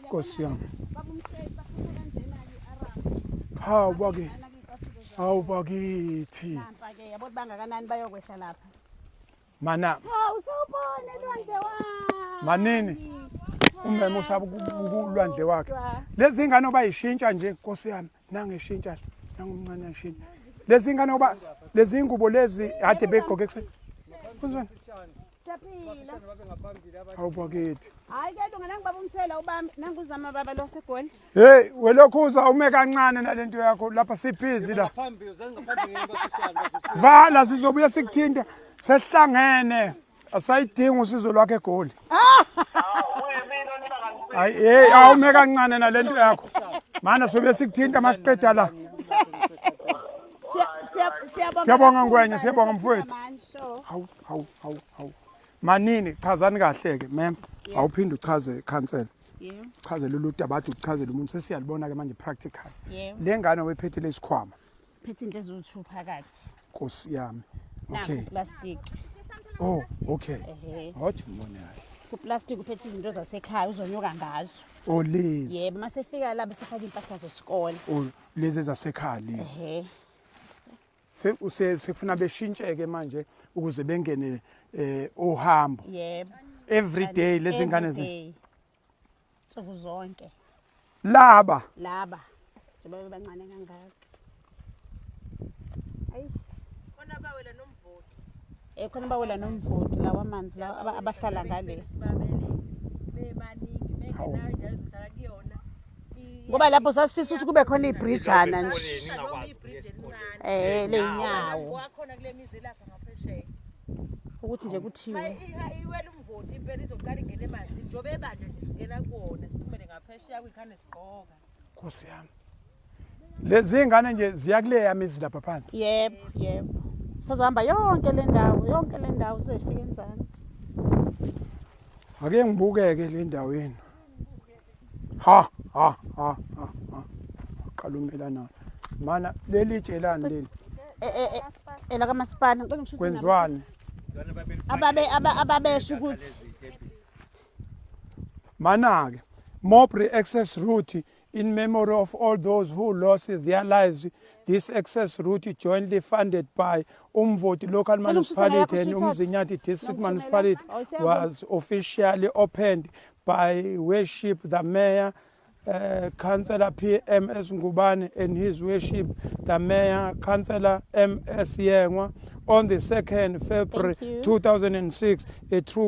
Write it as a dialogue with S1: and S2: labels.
S1: Nkosi yami. Hawu bakithi. Hawu bakithi.
S2: Nampa ke, yabo bangakanani bayokwehla lapha.
S1: Mana.
S2: Hawu, sawubona lwandle wami.
S1: Manini. Umema usaba kulwandle wakhe. Lezi ngane obayishintsha nje, Nkosi yami, nangeshintsha nangumncane yashintsha. Lezi ngane oba lezi ngubo lezi kade begqoke ekuseni. Kunjani?
S2: Siyaphila.
S1: Hawu bakithi.
S2: Hayi ke lunga, nangibaba umshela ubami, nanguzama baba lo segoli.
S1: Hey, welokhu uza ume kancane nalento yakho lapha, sibhizi la. Vala, sizobuya sikuthinta sesihlangene. Asayidinga usizo lwakhe eGoli. Hayi, hey, awume kancane nalento yakho. Mana sobe sikuthinta masiqeda la.
S2: Siyabonga.
S1: Siyabonga Ngwenya, siyabonga mfowethu.
S2: Man, sure.
S1: Hawu, hawu, hawu, hawu. Manini, chazani kahle ke, ma'am. Awuphinde uchaze, council.
S2: Yebo.
S1: Chaze lolu daba ade uchazele umuntu, sesiyalibona ke manje practical.
S2: Yebo.
S1: Le ngane wephethe lesikhwama.
S2: Phethe into eziwu-2 phakathi.
S1: Nkosi yami.
S2: Nakho
S1: Okay.
S2: plastic.
S1: Oh, okay.
S2: Ehhe.
S1: Awuthi ngibone kahle.
S2: Kuplastic uphethe izinto zasekhaya, uzonyuka ngazo.
S1: Oh, lezi.
S2: Yebo, masefika la besefaka impahla zesikole.
S1: Oh, lezi ezasekhaya lezi.
S2: Ehhe.
S1: Sekufuna beshintsheke manje ukuze bengene ohambo.
S2: Yebo.
S1: Every day lezi ngane
S2: Every day. Nsuku zonke.
S1: Laba.
S2: Laba. Njengoba bebancane kangaka. Ayi.
S3: Khona bawela nomvoti.
S2: Khona bawela nomvoti lawa amanzi lawa abahlala ngale.
S3: Sibabelethe bebaningi bengenayo indawo ezohlala kuyona.
S2: Ngoba lapho sasifisa ukuthi kube khona ibridjana nje.
S3: Noma ibridge elincane.
S2: Ley'nyawo.
S3: Wakhona kule mizi lapha ngaphesheya.
S2: Ukuthi nje kuthiwe.
S3: Iwela umvoti impela, izoqala ingene emanzini njengoba ebanda nje, singena kuwona siphumele ngaphesheya kwikhane sigqoka.
S1: Nkosi yami. Lezi ngane nje ziya kuleya mizi lapha phansi.
S2: Yebo. Sazohamba yonke le ndawo, yonke le ndawo sizoyifika enzansi.
S1: Ake ngibukeke le ndawo yenu. Ha ha ha ha ha. Qala umelana. Mana, leli tshelani leli?
S2: Elakamasipala, ngicela ngisho ukuthi
S1: Kwenziwani?
S2: Ababe ababesho ukuthi
S1: Mana-ke, Mowbray access route in memory of all those who lost their lives. This access route, jointly funded by Umvoti Local Municipality and Umzinyathi District Municipality, was officially opened by Worship the Mayor, Councillor PMS Ngubane, and His Worship the Mayor, Councillor MS Yengwa, on the 2nd February
S2: Thank you.
S1: 2006. A true